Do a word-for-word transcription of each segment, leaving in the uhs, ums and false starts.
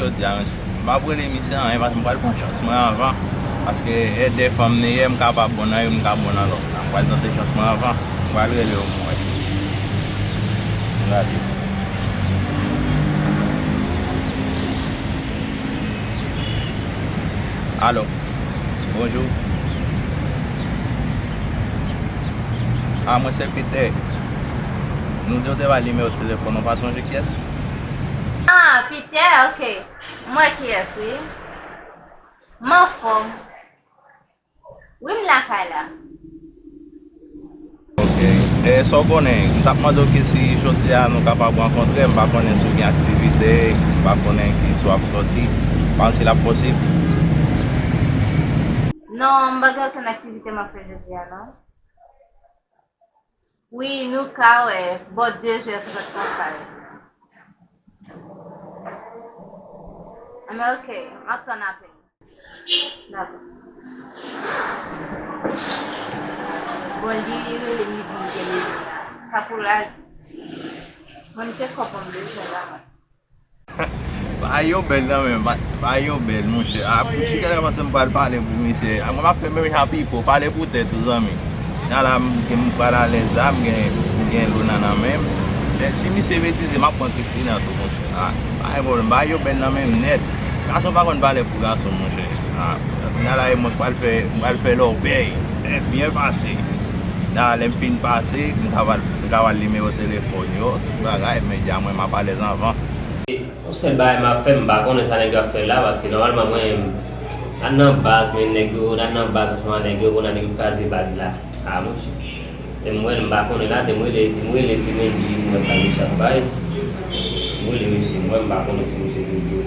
Jodi a, m ap rele misye anyen, paske m pral pran chans mwen anvan. Paske e de fanm li ye, m kapab bon nan youn, m ka bon nan lòt la. M pral tante chans mwen anvan. M pral rele yo pou mwen. Gade. Alo. Bonjou. A, mwen se Peter. Nou di w te ba nimewo telefòn ou, pa sonje kiyès? Ah, Peter, ok. M wè kiyès, wi. M anfòm. Wi, m lakay la. Ok. E, sa w konnen, m t ap mande w ke si jodi a nou kapab rankontre, m pa konnen si w gen aktivite, m pa konnen ki si w ap sòti, pa konn si l ap posib. Non, m pa gen okenn aktivite m ap fè jodi a, non. Wi, nou ka wè bò de zè trant konsa yo. Enben, ok, m ap tann apèl. Dakò. Bon, li rele m, li di m gen bezwen la. Sa pou l al. Mwen, se kòb mwen bezwen la, mwen. Bagay yo bèl nan menm, ba-, bagay yo bèl, monchè. A, pou chika la, panse m pral pale pou misye. A, mwen m ap fè menm jan Pipo, pale pou tèt ou, zanmi. Nan la, m, m pral alèz la, m gen, m gen Luna nan men m. E, si misye betize, m ap pran Christina tou, monchè. A, pa gen pwoblèm, bagay yo bèl nan men m nèt. Gason pa konn pale pou gason, monchè. A, nan la, e mwen k pral fè, m pral fè lòbèy. E, byen pase. Nan, lè m fin pase, m ka ba l, m ka ba l nimewo telefòn yo, tout bagay, men dja mwen m ap alèz anvan. Yon sèl bagay m ap fè, m pa konnen sa nèg yo ap fè la, paske nòmalman mwen, n al nan baz, men nèg yo, n al nan baz ansanm ak nèg yo, kounye a nèg yo kraze baz la. A, monchè. Te m wè l, m pa konnen la, te m rele, te m rele Clemendy, m wè sa misye ap bay. M rele misye, m wè m pa konnen si misye toujou.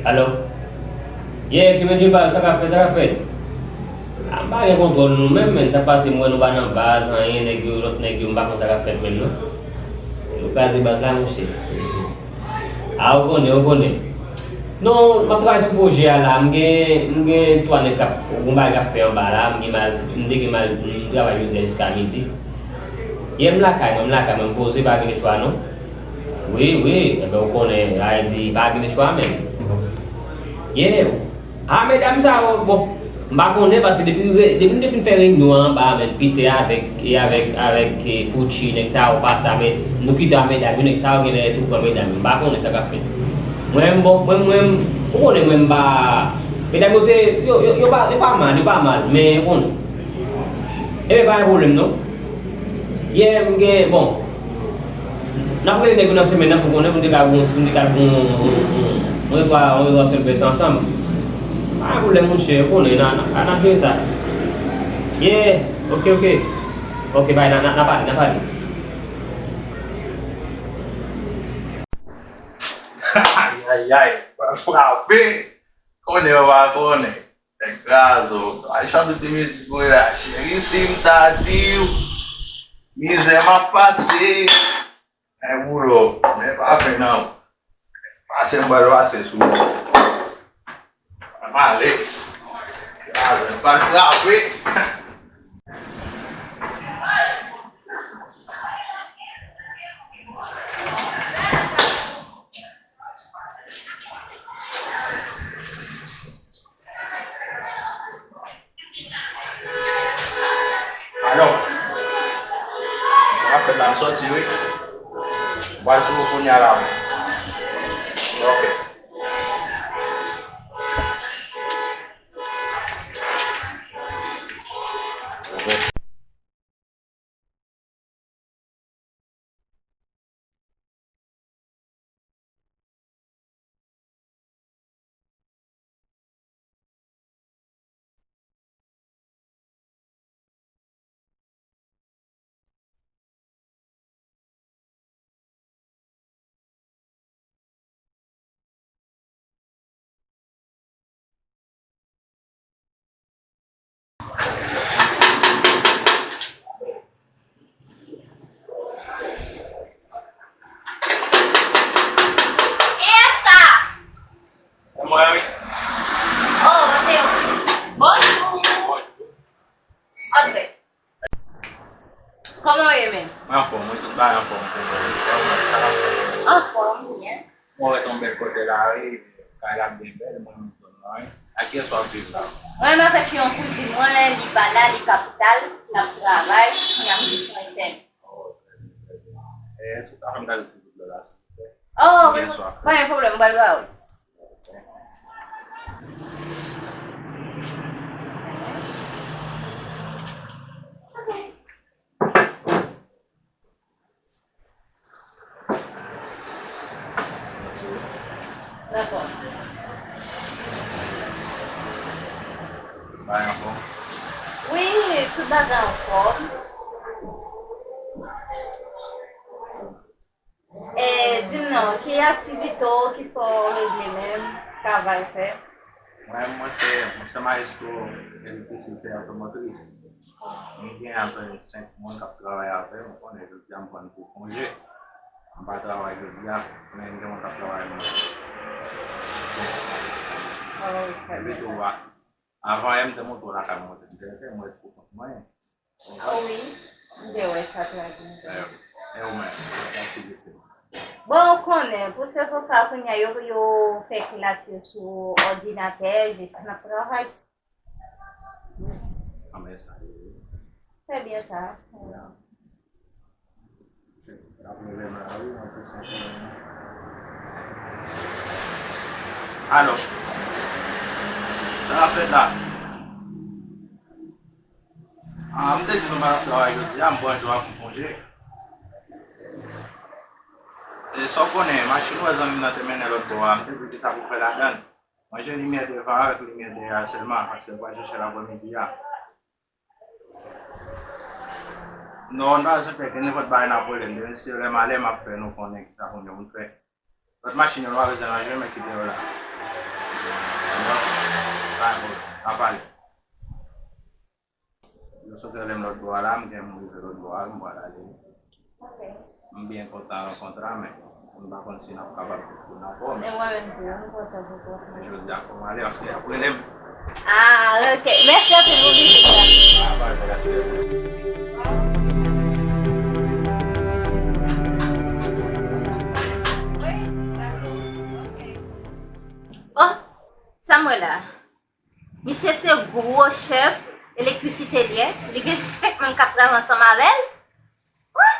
Alo? Yeah, Clemendy, sa k ap fèt, sa k ap fèt? A, m pa gen kontwòl nou menm, men sa k pase, m wè nou pa nan baz, anyen, nèg yo, lòt nèg yo, m pa konn sa k ap fèt menm, non. Yo kraze baz la, monchè. A, ou konnen, ou konnen. Non, m ap travay sou pwojè a la, m gen, m gen twa nèg k ap, yon bagay k ap fè anba la, m gen mal, m te gen mal, m travay jodi a jiska midi. Yeah, m lakay mwen, m lakay mwen, m poze, pa gen lechwa, non. Wi, wi, enben, ou konnen, sa vle di, pa gen lechwa menm. Yeah. A, medam sa yo, bon, m pa konnen, paske depi, depi nou te fin fè reyinyon an anba a, men Peter avèk, e avèk, avèk, e, Pucci, nèg sa yo pati, sa, men nou kite a medam yo, nèg sa yo genlè tou pran medam yo, m pa konnen sa k ap fèt. Mwen, bon, mwen, mwen, ou konnen mwen m pa, medam yo te, yo, yo, yo pa, yo pa mal, yo pa mal, men ou konnen. Enben, pa gen pwoblèm, non. Yeah, m gen, bon. N ap rele nèg yo nan semèn nan pou konnen, pou n te ka, pou n te ka, pou n, pou n, pou n, pou n, pou n, pou n, pou n, pou n, pou n, Pa gen pwoblèm, monchè, ou konnen, n a, n a, n a jere sa. Yeah, ok, ok. Ok, bay, n a, n a, n a pale, n a pale. Ay, ay, ay, pral frape. Konnen ou pa konnen. Nèg krazo. Ay, chante ti mizik mwen la. Cheri, si m ta di w, mizè m ap pase. Men boulo, men pa fen nan. Pase m pral pase sou ou. Ann ale. Kraze, m pral frape. Alò, sa k ap fèt la, m sòti wi. M pral sou ou kounye a la. Ok. Kòman w ye menm? Mwen anfòm, wi, tout bagay anfòm pou mwen. E ou menm, sa k ap fèt? Anfòm, byen. Mwen wè se yon bèl kote la, wi. Kay la byen bèl, mwen renmen zòn nan, wi. Ak kiyès w ap viv la? Mwen menm avèk yon kouzin mwen, li pa la, li kapital, l ap travay, kounye a m jis mwen sèl. Oh, trè byen, trè byen. E èske w ka fè m gade ti bout dlo la, silvouplè? Oh, m gen swaf. Pa gen pwoblèm, m pral ba ou l. Dakò. Bagay anfòm? Wi, tout bagay anfòm. E, di m non, ki aktivite w, kisa w regle menm, travay w fè? Mwen, mwen se, mwen se mayestwo elektrisite otomotris. Mwen gen apèn senk moun k ap travay avè m, ou konnen jodi a m pran kou konje. M pa travay jodi a, men gen moun k ap travay mwen. Oh, trè byen. Epi tou, a-, avan yè m te montre w lakay mwen, te enterese mwen pou kont mwen. Ah wi, m te wè sa trè byen. E, e ou menm, ki aktivite w? Bon, ou konnen, pou sezon sa a, kounye a, yo, yo fè klas yo sou òdinatè, jis n ap travay. Kòman sa ye? Trè byen sa. Alo. Sa k ap fèt la? Ah, m te di nou m pa t ap travay jodi a, m pran jou a pou konje. E sa w konnen, machin wè zanmi m nan te mennen lòt bò a, m te di l kisa pou fè ladan l. Mwen jwenn limyè devan avèk limyè dèyè a sèlman, paske m pral chèche l aprèmidi a. Non, nou pa bezwen pè de nenpòt bagay n ap rele m. Demen se lè m ale, m ap fè nou konnen kisa pou nou fè. Lòt machin yo, nou pa bezwen ranje, men kite yo la. Bon, pa gen pwoblèm, n a pale. Yo sot rele m lòt bò a la, m gen moun rive lòt bò a, m pral ale. Ok. M byen kontan rankontre a, men m pa konn si n ap kapab tounen ankò, men. E mwen menm tou, m kontan pou kont mwen. Jodi a, fò m ale, paske y ap rele m. Ah, ok. Mèsi anpil pou vizit la. Ah, pa gen pwoblèm. Wi, dakò. Ok. Oh, sa m wè la? Misye se gwo chèf elektrisite li ye. Li gen senk moun k ap travay ansanm avè l. Wi!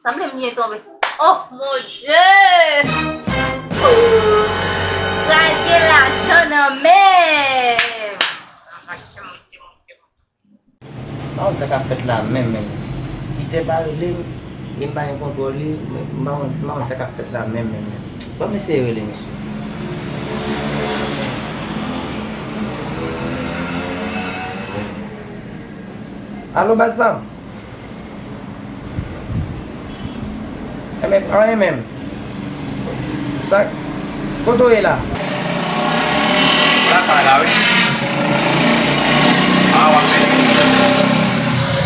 Sanble m byen tonbe. Oh, mon Dieu! Pral gen lajan nan men m! Pa konn sa k ap fèt la menm, menm. Pita pa rele m, e m pa gen kontwòl li, m pa konn, m pa konn sa k ap fèt la menm, menm, menm. Ban m eseye rele misye. Alo, baz pa m? Enben, anyen menm. Sa, kote w ye la? Mwen lakay la, wi. Ah, w ap vini?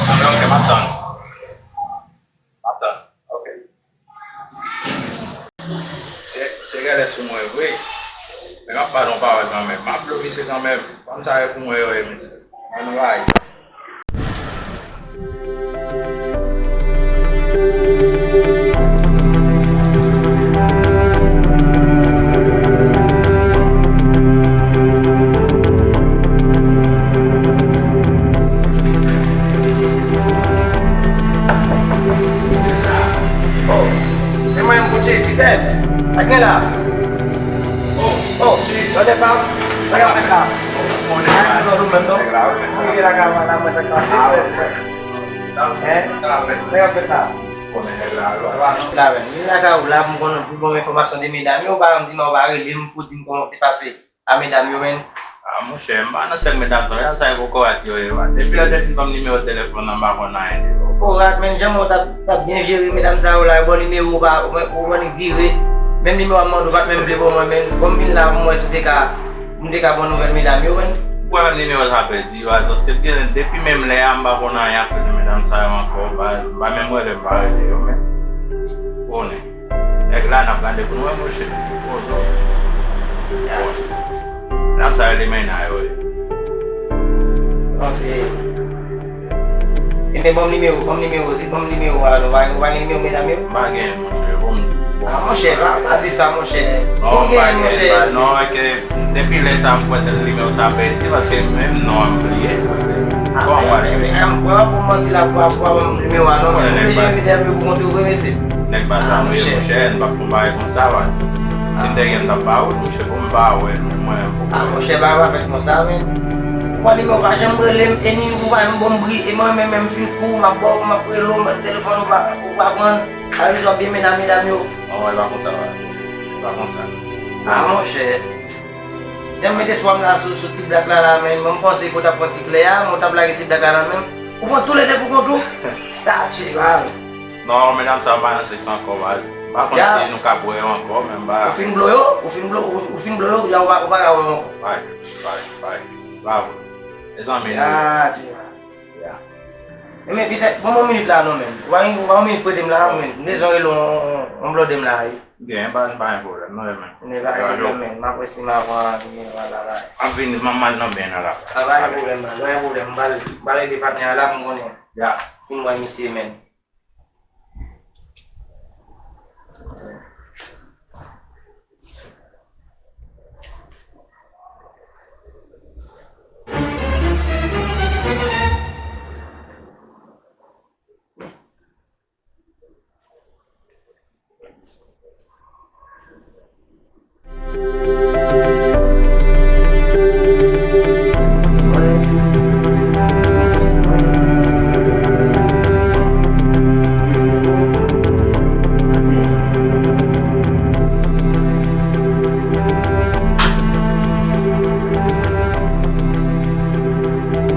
Anben, ok, m ap tann. M ap tann. Ok. Se, se genlè sou mwen vre. Men m ap pale yon pawòl kanmenm. M ap bloke se kanmenm. Fanm sa yo pou mwen yo ye, mesye. Ann rayi sa. Oh, se mwen menm pou tcheke, Pitè. Sa gen la? Oh, oh, tande pa, sa k ap fèt la? Mwen menm non. Mwen lakay la, mwen sa k pase, frè. Hein? Sa k ap fèt la? Konnen nèg la, lwa, lwa. La, men, vin lakay ou la pou m konn pi bon enfòmasyon de medam yo, ou pa janm di m, ou pa rele m pou di m kòman w te pase a medam yo, men. Ah, monchè, m pa nan sèk medam sa yo, sa e kokorat yo ye, wa. Depi lè w te fin ban m nimewo telefòn nan, m pa konn anyen de yo. Kokorat, men, jan mwen t ap, t ap byen jere medam sa yo la, yo ba w nimewo, ou pa, ou, ou, ou vire. Menm nimewo a m mande w, ou pa t menm vle ban mwen, men. Bon, m vin la, pou m wè si w te ka M te ka pran nouvèl medam yo, men. Ou kwè menm nimewo sa pèdi, baz, paske byen, depi menm lè a, m pa konn anyen afè de medam sa yo ankò, baz, m pa menm rele, m pa rele yo, men. Ou konnen. Nèg la, n ap gade pou nou wè, monchè. Ou konnen. Bon. Medam sa yo, li men a yo ye. Bon, se Ebyen, ban m nimewo, ban m nimewo, ban m nimewo a non, ou pa, ou pa gen nimewo medam yo? M pa gen, monchè, bon, bon. Ah, monchè, pa, pa di sa, monchè. Non, m pa gen, monchè. Non, e ke depi lè sa, m kwè nimewo sa pèdi, paske menm non an m bliye, paske, ah, bon, m pa gen. Mwen pa pou manti la, pou, pou, pou nimewo a non, mwen oblije envite anpil pou konte ou vre, mesye. Nèg pa sa vre, monchè, n pa fon bagay konsa, baz. Si m te gen, m t ap ba ou l, monchè, bon, m pa wè, non, mwen, bon. Ah, monchè, bagay pa fèt konsa, men. Ou pa nimewo pa janm rele m, e ni ou pa janm ban m bri, e mwen menm, menm fin fou, m ap ba w, m ap rele w, m bat telefòn, ou pa, ou pa pran, sa vle di w ap byen mennen a medam yo. Non, e pa konsa, baz. E pa konsa. Ah, monchè. Jan m met espwa m la sou, sou ti blak la, la, men mwen m panse ke w t ap pran ti klè a, men w t ap lage ti blak la nan men m. Ou pran toulede pou kont ou? Tache, baz. Non, medam sa yo pa nan sèk ankò, baz. M pa konn si nou ka wè yo ankò, men m pa. Ou fin blo yo? Ou fin blo, ou, ou fin blo yo, la ou pa, ou pa ka wè yo ankò. Bay, bay, bay. Bravo. Mezanmi, nou. Ya, Jera. Ya. Ebyen, Pitè, ban m yon minit la non, men. Ou pa, ou pa yon minit prete m la, men. M bezwen rele yon, yon, yon blòdè m la, wi. Gen, pa, pa gen pwoblèm, non, men. Men pa gen pwoblèm, men. M ap wè si m ap pran, gen, la, la. M ap vini, m ap mal nan ben nan la. Ah, pa gen pwoblèm, man. Pa gen pwoblèm. M pral, m pral rele patnè a la pou m konnen. Ya. Si m wè misye, men.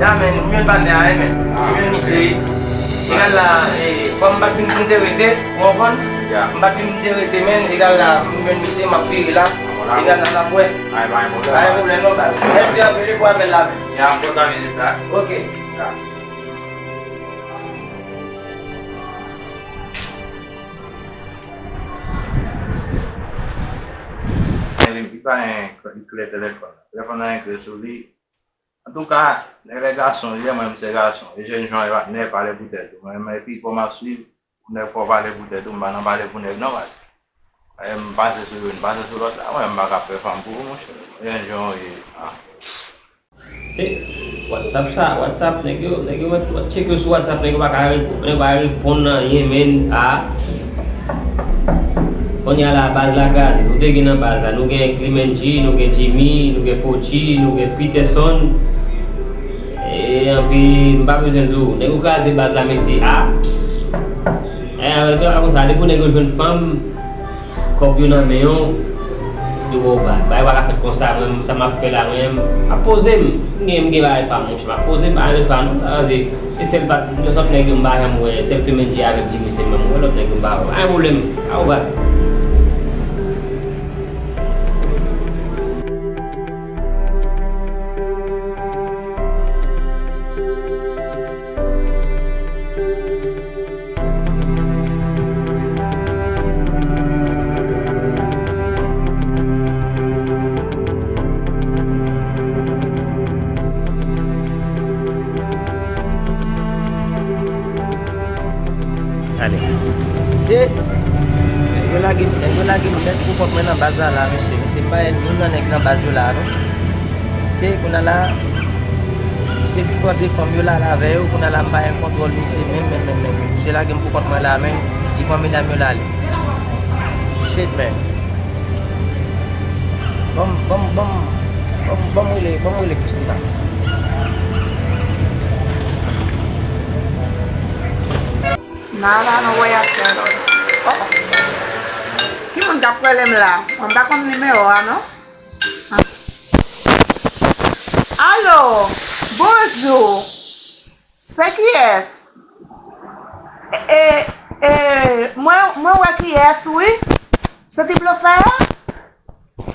Nah, men, m jwenn patnè a, wi, men. M jwenn misye, wi. Egal la, e, kòm m pa t vin pou m te rete, ou konprann? Ya. M pa t vin pou m te rete, men, egal la, m jwenn misye, m ap vire la. Egal la, n ap wè. Ay, pa gen pwoblèm. Pa gen pwoblèm, non, baz. Mèsi anpil, wi, pou apèl la, men. Ya, m kontan vizit la. Oke. Ya. Men li, li pa gen klè telefòn. Telefòn nan gen klè sou li. Antouka, nèg lè gason li ye, mwen menm se gason. E jèn jan e patnè, pale pou tèt ou. Mwen menm, epi kòm ap swiv, pou nèg fò pale pou tèt ou, m pa nan pale pou nèg non, baz. E m pase sou youn, m pase sou lòt la, mwen menm m pa ka fè fanm pou ou, monchè. Jèn jan ou ye, ah. Se WhatsApp sa, WhatsApp, nèg yo, nèg yo, w ap tcheke yo sou WhatsApp, nèg yo pa ka repo-, nèg yo pa reponn anyen, men, ah. Kounye a la, baz la kraze. Nou te gen nan baz la. Nou gen Clemenji, nou gen Jimmy, nou gen Pochi, nou gen Peterson. E anpi, m pa bezwen di w, nèg yo kraze baz la, mesye. A. E, e, pa konsa, depi nèg yo jwenn fanm, kòb yo nan men yo, yo ba w vag. Bagay pa ka fèt konsa, mwen menm, sa m ap fè la, mwen menm, m ap poze m. M gen, m gen bagay pa m, monchè, m ap poze m, pa gen chwa, non. Sa vle di, e sèl pa, lòt nèg yo m pa janm wè, sèl Clemenji avèk Jimmy, se mwen m wè, lòt nèg yo m pa wè. Pa gen pwoblèm, a ou bat. Ale. Se, nèg yo lage, nèg yo lage m nèt pou kont mwen nan baz la, la, mesye. Mesye, m pa youn nan nèg nan baz yo la, non. Se, kounye a la, misye fin pran de fanm yo la, la avè yo, kounye a la, m pa gen kontwòl misye, menm, menm, menm, menm. Misye lage m pou kont mwen la, men, li pran medam yo la, li. Shit, man. Ban m, ban m, ban m, ban m, ban m rele, ban m rele Christina. Nada, no voy a hacerlo. Oh. Ki moun k ap rele m la? Mwen pa konn nimewo a, non. Ah. Alo, bonjou. Se kiyès? E, e, e, mwen, mwen wè kiyès, wi. Se ti blofè a?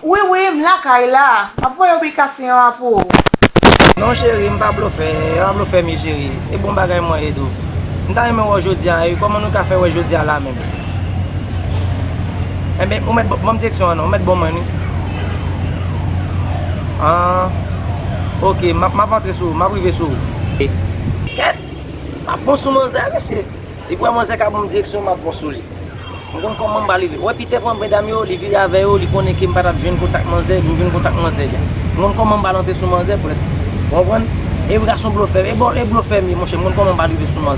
Wi, wi, m lakay la. M ap voye piblikasyon an pou ou. Non, cheri, m pa blofè. E pa blofè m ye, cheri. E bon bagay mwen ye tou. M ta renmen wè w jodi a, e kòman nou ka fè wè jodi a la menm? Enben, ou mèt ban m direksyon an non, ou mèt ban mwen li. Ah, ok, m ap, m ap antre sou ou, m ap rive sou ou. Kèt! M ap bon sou manzè, mesye. Depi w wè manzè ka ban m direksyon, m ap bon sou li. M konn kòman m ba l rive. Wè Pitè pran medam yo, li vire avè yo, li konnen ke m pa t ap jwenn kontak manzè, m jwenn kontak manzè li a. M konn kòman m ba l antre sou manzè, frè. Ou konprann? E gason blofè, e bò, e blofè m ye, monchè, m konn kòman m ba l rive sou manzè.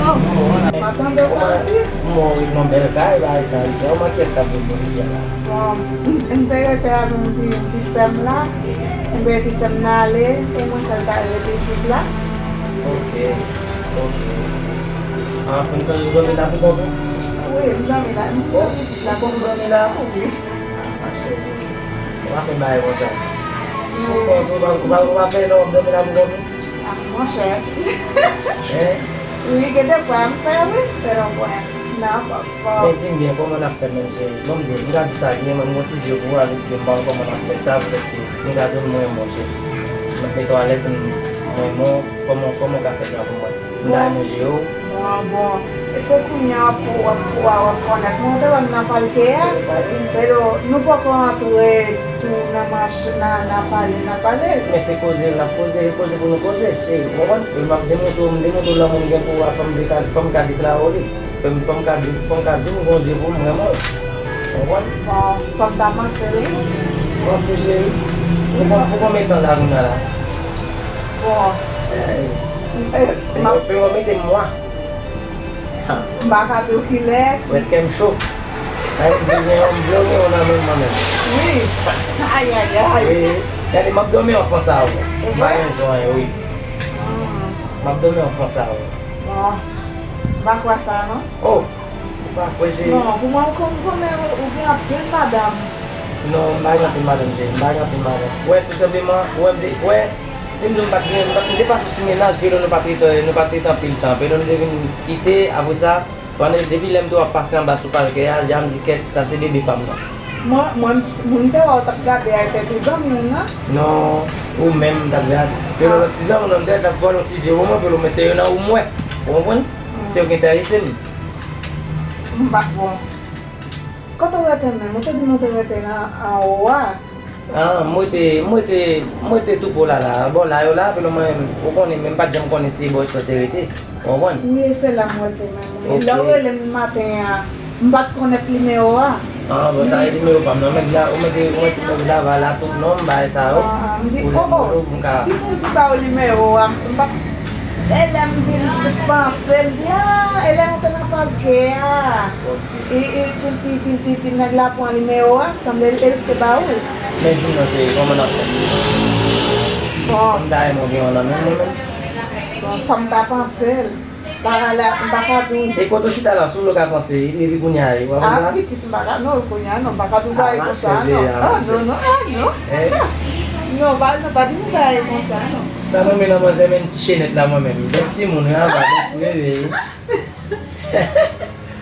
Oh, m ap tande sa, wi. Mwen, wi, non, bèl kay, bagay sa, wi, se yon mank kiyès k ap vin bò isi a la. Bon, m, m te rete avè yon ti, ti sè m la, enben ti sè m nan ale, e mwen sèl k al rete isit la. Ok, ok. Ah, pou n dòmi la pou kont ou? Wi, m dòmi la, m fò isit la pou m dòmi la. Wi. Ah, mache, wi. Ou pa fè bagay konsa. Ou pa, ou pa, ou pa, ou pa fè lè w ap dòmi la pou kont ou? Ah, monchè. Hein? Wi, gen de fwa m fè, wi. Fè lòt fwa. Nan, fò, fò. Men di m byen, kòman n ap fè menm, cheri? Ban m di w, m ka di w sa byen, mwen, m gon ti zye pou ou, avèk si m pa wè kòman n ap fè sa, poutèske m ka di w m renmen w, cheri. M ap mete w alèz, m renmen w, kòman, kòman w ka fè sa pou mwen? M ta renmen w jere w. Bon, bon. E se kounye a w ap, w ap, w ap, w ap konnèt mwen. Ou te wè m nan palke a? Pero nou poko antre tou nan mach-, nan, nan pale, nan pale. Men se koze n ap koze, e koze pou nou koze, cheri. Ou konprann? E m ap demontre w, m demontre w lanmou m gen pou ou a, fò m deka-, fò m ka deklare w li. Fò m, fò m ka di, fò m ka di w m gon zye pou ou, m renmen w. Ou konprann? Bon, fò m ta panse l, wi. Panse, cheri. Pou kon-, pou konbyen tan n ap nan la? Bon. Hey. Eh, m ap... Pero, pero mete mwa. M pa ka di w kilè. Wè kè m cho. Ay, m vle gen yon, m vle gen yon nan men mwen menm. Wi. Ay, ay, ay. Wi. Gade, m ap dòmi an panse a ou. M pa gen zon, wi. M ap dòmi an panse a ou. Bon. M pa kwè sa, non. Oh. Ou pa kwè, cheri? Non, pou mwen, m kon-, m konnen ou gen anpil madanm. Non, m pa gen anpil madanm, cheri. M pa gen anpil madanm. Wè, tou senpleman, wè, m te, wè, si m di w m pa t gen, m pa t, m te pase yon ti mennaj, Pelo, nou pa t rete, nou pa t rete anpil tan. Pelo, nou te vin kite, apre sa, pandan, depi lè m te wè w ap pase anba sou palke a, deja m di, kèt, sa se bebe pa m nan. Mwen, mwen, m te wè w t ap gade ak ti zanmi w nan. Non, ou menm m t ap gade. Pelo, ti zanmi w nan, m te wè l t ap vòlè yon ti zye pou mwen, Pelo, men se yo nan ou m wè. Ou konprann? Se yo ki enterese m. M pa bon. Kote w rete menm? Ou te di m ou te rete nan anwo a. Ah, m rete, m rete, m rete tou po la la. Bò la yo la, Pelo, mwen, ou konnen, men m pa t janm konnen se bò isit ou te rete. Ou konprann? Wi, e se la m rete menm, wi. Ok. Lè w rele m maten an, m pa t konnèt nimewo a. Ah, bon, sa e nimewo pa m nan. Ou mèt la, ou mèt, ou mèt, ou mèt la, va la, tout non m bay sa yo. Ah, ah, m di, oh, oh, ki moun ki ba w nimewo a? M pa t, e lè m vin panse, m di, ah, e lè nou te nan palke a. Ok. E, e, ti, ti, ti, ti, ti nèg la pran nimewo a, sanble l, e l te ba ou l. Men di m non, cheri, kòman n ap fè? Bon. M ta renmen w gen yon nan men mwen menm. Bon, fò m ta panse l. M pa ka la, m pa ka di w. E kote w chita la, sou w ka panse, epi kounye a, w ap konn sa? Ah, pitit, m pa ka, non, kounye a, non, m pa ka di w bagay konsa, non. Ah, non, non, ah, non. Eh? Non, pa, non, pa di m bagay konsa, non. Sa mwen menm nan manzè, men ti chenèt la, mwen menm. Bèl timoun, wi, ava, bèl ti bebe, wi.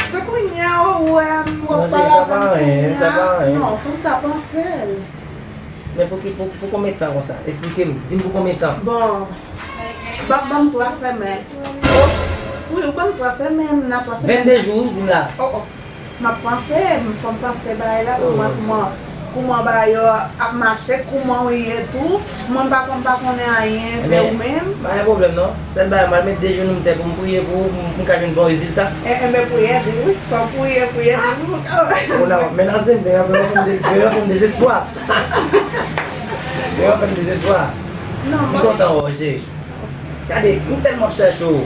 Se kounye a, ou wè, m wè w pale avè m kounye a. Non, fò m ta panse l. Men pou ki, pou, pou konbyen tan konsa? Esplike m, di m pou konbyen tan? Bon, ban, ban m twa semèn. Oh, wi, ou ban m twa semèn, nan twa semèn. Vennde jou, wi, di m la. Oh, oh. M ap panse, m fò m panse bagay la, kouman, kouman, kouman bagay yo ap mache, kouman w ye tou. Mwen m pa konn, m pa konnen anyen de ou menm. Pa gen pwoblèm non. Sèl bagay, m al met de jenou m tè pou m priye pou ou, pou m, pou m ka jwenn bon rezilta. E, enben, priye di wi. Fò w priye, priye di wi pou w ka wè. Ou la w ap menaze m, demen w ap fè m dez-, demen w ap fè m dezespwa. Demen w ap fè m dezespwa. M kontan wè w, cheri. Gade, m tèlman ap chache w.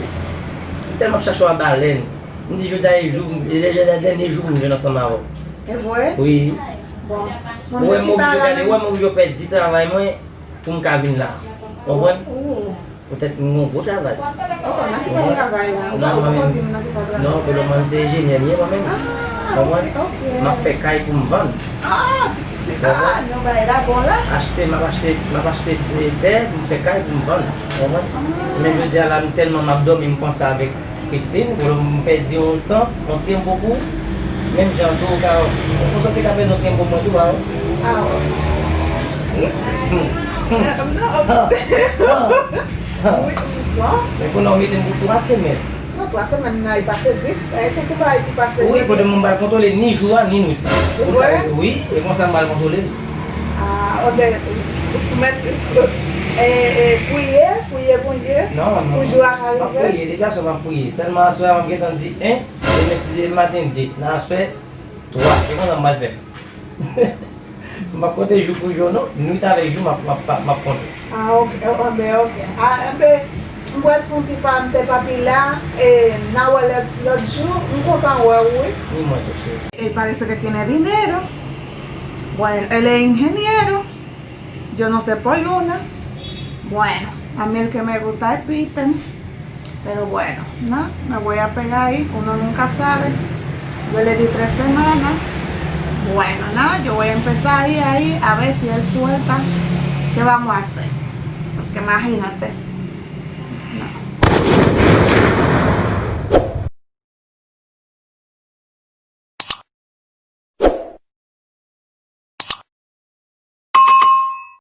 M tèlman ap chache w a balèn. M di jodi a e jou, jodi a dènye jou pou m jwenn ansanm avè w. E vre? Wi. Bon. Ou wè m oblije gade, ou wè m oblije pèdi travay mwen pou m ka vin la. Ou konprann? Ou. Poutèt m gen yon gwo travay. Oh, nan ki sa w travay la? Ou pa Non, ou mwen poko menm. di m nan ki sa w Non, travay? pou le moman, m se enjenyè m ye, mwen menm. Ah, Konprann? ok, ok. M ap fè kay pou m vann. Ah, se ah, non, bagay la bon la. Achte, m ap achte, m ap achte tè pou m fè kay pou m vann. Konprann? Men jodi a la, m tèlman m ap dòmi, m panse avèk Christine, pou m pèdi yon tan, yon tempo pou ou. Menm jan tou, ou ka, ou sot te ka pèdi yon tempo mwen tou, ba ou. Ah, wè. Hmm. Eh, non, Ah, ah, ah. wi, bon. Men kounye a ou mete m pou twa semèn. Non, twa semèn nan, li pase vit. E se sou bagay ki pase Wi, vit. Kote m pral kontwole ni jou a, ni nwit. Ou wè? Wi, e konsa m pral kontwole. Ah, oke. Ou mèt e, e, priye, priye Bondye. Non, non. Pou jou a ka M ap rive. Priye, depi aswè m ap priye. Sèlman aswè a, m ap gentan di en, demen si Dye vle maten de, nan aswè twa. Se konsa m pral fè. M p ap konte jou pou jou, non. Nwit avèk jou, m ap, m ap, m ap konte. Ah, ok, oh, oh, ben, ok. Ah, ben, m pral fè yon ti pa, m te pati la, e, n a wè lòt, lòt jou, m kontan wè w, wi. Ni mwen tou, cheri. E parece que tiene dinero. Bueno, él es ingeniero. Yo no sé por luna. Bueno, a mí el que me gusta es Peter. Pero bueno, nada, me voy a pegar ahí, uno nunca sabe. Yo le di tres semanas. Bueno, nada, yo voy a empezar ahí, ahí, a ver si él suelta. ¿Qué vamos a hacer? Porque imagínate.